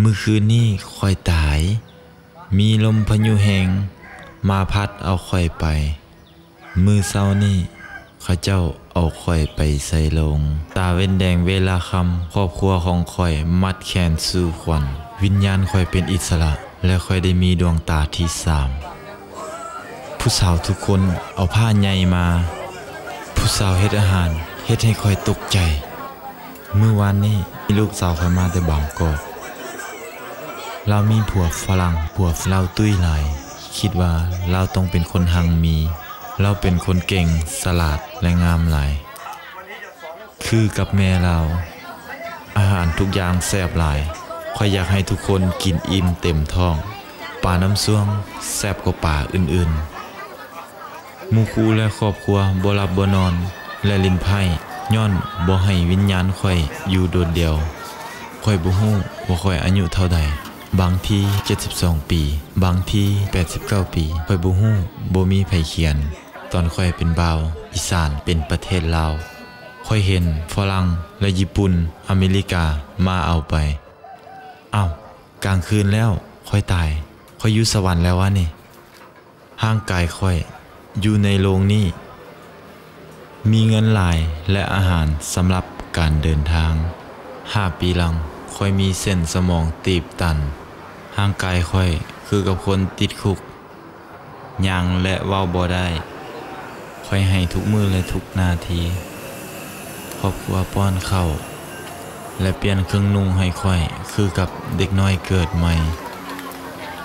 ມື້ຄືນນີ້ຂ້ອຍຕາຍ, ມີລົມພາຍຸແຮງມາພັດເອົາຂ້ອຍໄປ. ມື້ເຊົ້ານີ້ເຂົາເຈົ້າເອົາຂ້ອຍໄປໃສ່ໂລງ. ຕາເວັນແດງເວລາຄ່ຳ, ຄອບຄົວຂອງຂ້ອຍມັດແຂນສູ່ຂວັນ. ວິນຍານຂ້ອຍເປັນອິດສະຫຼະ ແລະ ຂ້ອຍໄດ້ມີດວງຕາທີສາມ. ຜູ້ສາວທຸກຄົນເອົາຜ້າໃຫຍ່ມາ. ຜູ້ສາວເຮັດອາຫານເຮັດໃຫ້ຂ້ອຍຕົກໃຈ. ມື້ວານນີ້ມີລູກສາວຂ້ອຍມາແຕ່ບາງກອກ. ລາວມີຜົວຝຣັ່ງ, ຜົວລາວຕຸ້ຍຫຼາຍ. ຄິດວ່າລາວຕ້ອງເປັນຄົນຮັ່ງມີ. ລາວເປັນຄົນເກັ່ງ, ສະຫຼາດ ແລະ ງາມຫຼາຍ. ຄືກັບແມ່ລາວ. ອາຫານທຸກຢ່າງແຊບຫຼາຍ. ຂ້ອຍຢາກໃຫ້ທຸກຄົນກິນອີ່ມເຕັມທ້ອງ. ປານ້ຳຊ່ວງແຊບກວ່າປາອື່ນໆ. ໝູ່ຄູ່ ແລະ ຄອບຄົວບໍ່ຫຼັບບໍ່ນອນ ແລະ ຫຼິ້ນໄພ້ ຍ້ອນບໍ່ໃຫ້ວິນຍານຂ້ອຍຢູ່ໂດດດຽວ. ຂ້ອຍບໍ່ຮູ້ວ່າຂ້ອຍອາຍຸເທົ່າໃດ, ບາງທີເຈັດສິບສອງປີ, ບາງທີແປດສິບເກົ້າປີ, ຂ້ອຍບໍ່ຮູ້, ບໍ່ມີໃຜຂຽນ. ຕອນຂ້ອຍເປັນບ່າວອີສານເປັນປະເທດລາວ, ຂ້ອຍເຫັນຝຣັ່ງ ແລະ ຍີ່ປຸ່ນ, ອາເມລິກາມາເອົາໄປ. ອ້າວ, ກາງຄືນແລ້ວ, ຂ້ອຍຕາຍ, ຂ້ອຍຢູ່ສະຫວັນແລ້ວວະນີ້. ຮ່າງກາຍຂ້ອຍຢູ່ໃນໂລງນີ້ ມີເງິນຫຼາຍ ແລະ ອາຫານສຳລັບການເດີນທາງ. ຫ້າປີຫຼັງ, ຂ້ອຍມີເສັ້ນສະໝອງຕີບຕັນ. ຮ່າງກາຍຂ້ອຍຄືກັບຄົນຕິດຄຸກ, ຍ່າງ ແລະ ເວົ້າບໍ່ໄດ້. ຂ້ອຍໄຫ້ທຸກມື້ ແລະ ທຸກນາທີ. ຄອບຄົວປ້ອນເຂົ້າ ແລະ ປ່ຽນເຄື່ອງນຸ່ງໃຫ້ຂ້ອຍ ຄືກັບເດັກນ້ອຍເກີດໃໝ່.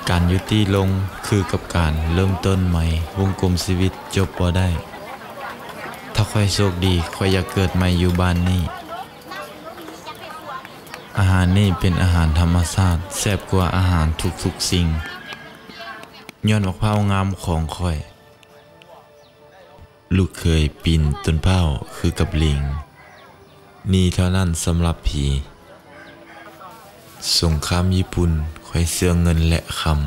ການຢຸດຕິລົງຄືກັບການເລີ່ມຕົ້ນໃໝ່. ວົງກົມຊີວິດຈົບບໍ່ໄດ້. ຖ້າຂ້ອຍໂຊກດີ, ຂ້ອຍຢາກເກີດໃໝ່ຢູ່ບ້ານນີ້. ອາຫານນີ້ເປັນອາຫານທຳມະຊາດ, ແຊບກວ່າອາຫານທຸກໆສິ່ງ. ຍ້ອນໝາກພ້າວງາມຂອງຂ້ອຍ. ລູກເຂີຍປີນຕົ້ນພ້າວຄືກັບລີງ. ນີ້ເທົ່ານັ້ນສຳລັບຜີ. ສົງຄາມຍີ່ປຸ່ນ, ຂ້ອຍເຊື່ອເງິນ ແລະ ຄຳ.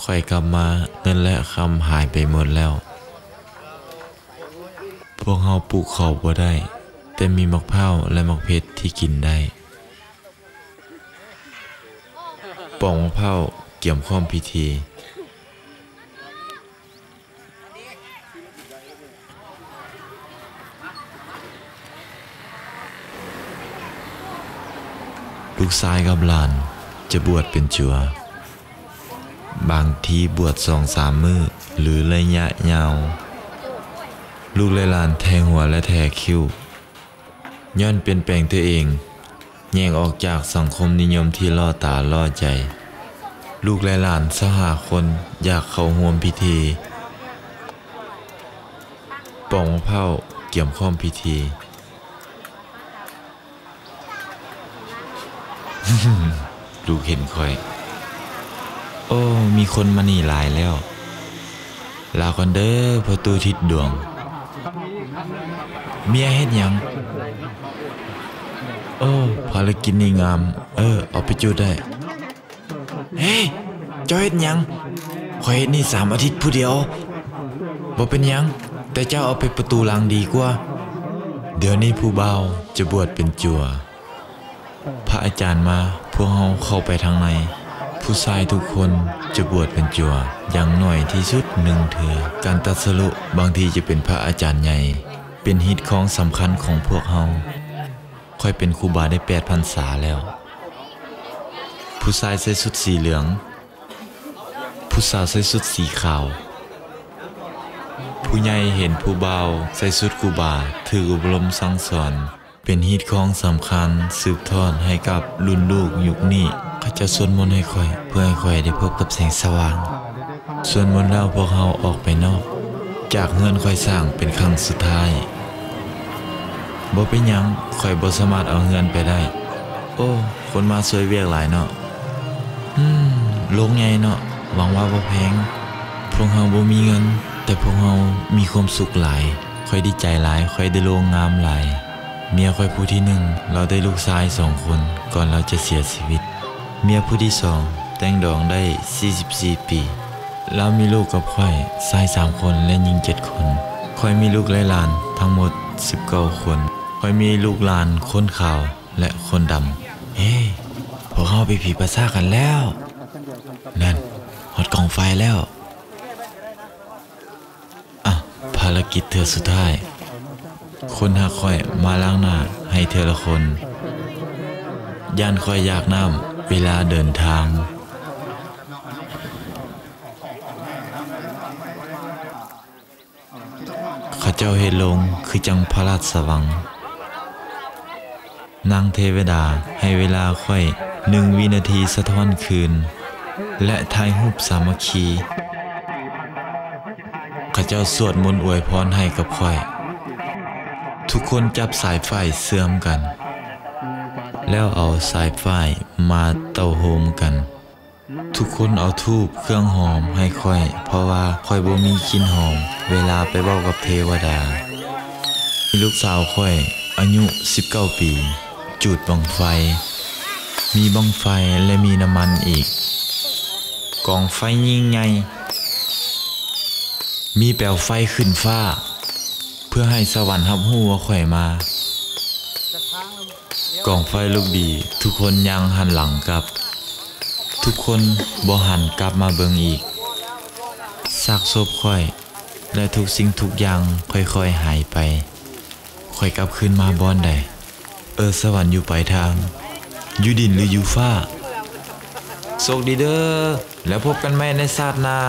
ຂ້ອຍກັບມາ, ເງິນ ແລະ ຄຳຫາຍໄປໝົດແລ້ວ. ພວກເຮົາປູກເຂົ້າບໍ່ໄດ້, ແຕ່ມີໝາກພ້າວ ແລະ ໝາກເຜັດທີ່ກິນໄດ້. ປອກໝາກພ້າວກຽມພ້ອມພິທີ. ລູກຊາຍກັບຫຼານຈະບວດເປັນຈົວ, ບາງທີບວດສອງສາມມື້ ຫຼື ໄລຍະຍາວ. ລູກ ແລະ ຫຼານໄຖຫົວ ແລະ ແຖຄິ້ວ. ຍ້ອນປ່ຽນແປງຕົວເອງ, ແຍກອອກຈາກສັງຄົມນິຍົມທີ່ຫຼໍ່ຕາຫຼໍ່ໃຈ. ລູກ ແລະ ຫຼານຊາວຫ້າຄົນຢາກເຂົ້າຮ່ວມພິທີ. ປອກໝາກພ້າວກຽມພ້ອມພິທີ. ລູກເຫັນຂ້ອຍ. ໂອ້, ມີຄົນມານີ້ຫຼາຍແລ້ວ. ລາກ່ອນເດີ ພໍ່ຕູ້ທິດດວງ. ເມຍເຮັດຫຍັງ? ໂອ້, ພາລະກິດນີ້ງາມ. ເອີ, ເອົາໄປຈູດໄດ້. ເຮີ້ຍ, ເຈົ້າເຮັດຫຍັງ? ຂ້ອຍເຮັດນີ້ສາມອາທິດຜູ້ດຽວ. ບໍ່ເປັນຫຍັງ, ແຕ່ເຈົ້າເອົາໄປປະຕູຫຼັງດີກວ່າ. ດຽວນີ້ຜູ້ບ່າວຈະບວດເປັນຈົວ. ພະອາຈານມາ, ພວກເຮົາເຂົ້າໄປທາງໃນ. ຜູ້ຊາຍທຸກຄົນຈະບວດເປັນຈົວ ຢ່າງໜ້ອຍທີ່ສຸດໜຶ່ງເທື່ອ. ການຕັດສະລຸບາງທີຈະເປັນພະອາຈານໃຫຍ່, ເປັນຮີດຄອງສຳຄັນຂອງພວກເຮົາ. ຂ້ອຍເປັນຄູບາໄດ້ແປດພັນສາແລ້ວ. ຜູ້ຊາຍໃສ່ຊຸດສີເຫຼືອງ, ຜູ້ສາວໃສ່ຊຸດສີຂາວ. ຜູ້ໃຫຍ່ເຫັນຜູ້ບ່າວໃສ່ຊຸດຄູບາຖືກອົບຮົມສັ່ງສອນ, ເປັນຮີດຄອງສຳຄັນສືບທອດໃຫ້ກັບລຸ້ນລູກຍຸກນີ້. ເຂົາເຈົ້າສວດມົນໃຫ້ຂ້ອຍ ເພື່ອໃຫ້ຂ້ອຍໄດ້ພົບກັບແສງສະຫວ່າງ. ສວດມົນແລ້ວພວກເຮົາອອກໄປນອກ. ຈາກເຮືອນຂ້ອຍສ້າງເປັນຄັ້ງສຸດທ້າຍ. ບໍ່ເປັນຫຍັງ, ຂ້ອຍບໍ່ສາມາດເອົາເຮືອນໄປໄດ້. ໂອ້, ຄົນມາຊ່ວຍວຽກຫຼາຍເນາະ. ອືມ, ໂລງໃຫຍ່ເນາະ, ຫວັງວ່າບໍ່ແພງ. ພວກເຮົາບໍ່ມີເງິນ, ແຕ່ພວກເຮົາມີຄວາມສຸກຫຼາຍ. ຂ້ອຍດີໃຈຫຼາຍ, ຂ້ອຍໄດ້ໂລງງາມຫຼາຍ. ເມຍຂ້ອຍຜູ້ທີໜຶ່ງ, ລາວໄດ້ລູກຊາຍສອງຄົນ ກ່ອນລາວຈະເສຍຊີວິດ. ເມຍຜູ້ທີສອງແຕ່ງດອງໄດ້ສີ່ສິບສີ່ປີ. ລາວມີລູກກັບຂ້ອຍ, ຊາຍສາມຄົນ ແລະ ຍິງເຈັດຄົນ. ຂ້ອຍມີລູກ ແລະ ຫຼານທັງໝົດສິບເກົ້າຄົນ. ຂ້ອຍມີລູກຫຼານຄົນຂາວ ແລະ ຄົນດຳ. ເອີ ພວກເຮົາໄປຜີປາສາດກັນແລ້ວ. ນັ້ນ ຮອດກອງໄຟແລ້ວ. ອ່ະ ພາລະກິດເທື່ອສຸດທ້າຍ. ຄົນຮັກຂ້ອຍມາລ້າງໜ້າໃຫ້ເທື່ອລະຄົນ. ຢ້ານຂ້ອຍຢາກນ້ຳເວລາເດີນທາງ. ເຂົາເຈົ້າເຮັດໂລງຄືຈັ່ງພະລາຊະວັງ. ນາງເທວະດາໃຫ້ເວລາຂ້ອຍໜຶ່ງວິນາທີສະທ້ອນຄືນ ແລະ ຖ່າຍຮູບສາມັກຄີ. ເຂົາເຈົ້າສວດມົນອວຍພອນໃຫ້ກັບຂ້ອຍ. ທຸກຄົນຈັບສາຍຝ້າຍເຊື່ອມກັນ ແລ້ວເອົາສາຍຝ້າຍມາເຕົ້າໂຮມກັນ. ທຸກຄົນເອົາທູບເຄື່ອງຫອມໃຫ້ຂ້ອຍ ເພາະວ່າຂ້ອຍບໍ່ມີກິ່ນຫອມເວລາໄປເວົ້າກັບເທວະດາ. ມີລູກສາວຂ້ອຍອາຍຸສິບເກົ້າປີ ຈູດບັ້ງໄຟ. ມີບັ້ງໄຟ ແລະ ມີນ້ຳມັນອີກ. ກອງໄຟຍິ່ງໃຫຍ່. ມີແປວໄຟຂຶ້ນຟ້າ ເພື່ອໃຫ້ສະຫວັນຮັບຮູ້ວ່າຂ້ອຍມາ. ກອງໄຟລຸກດີ, ທຸກຄົນຍ່າງຫັນຫຼັງກັບ. ທຸກຄົນບໍ່ຫັນກັບມາເບິ່ງອີກ. ຊາກສົບຂ້ອຍ ແລະ ທຸກສິ່ງທຸກຢ່າງຄ່ອຍໆຫາຍໄປ. ຂ້ອຍກັບຄືນມາບ່ອນໃດ? ເອີ ສະຫວັນຢູ່ປາຍທາງ. ຢູ່ດິນຫຼືຢູ່ຟ້າ? ໂຊກດີເດີ ແລ້ວພົບກັນໃໝ່ໃນຊາດໜ້າ.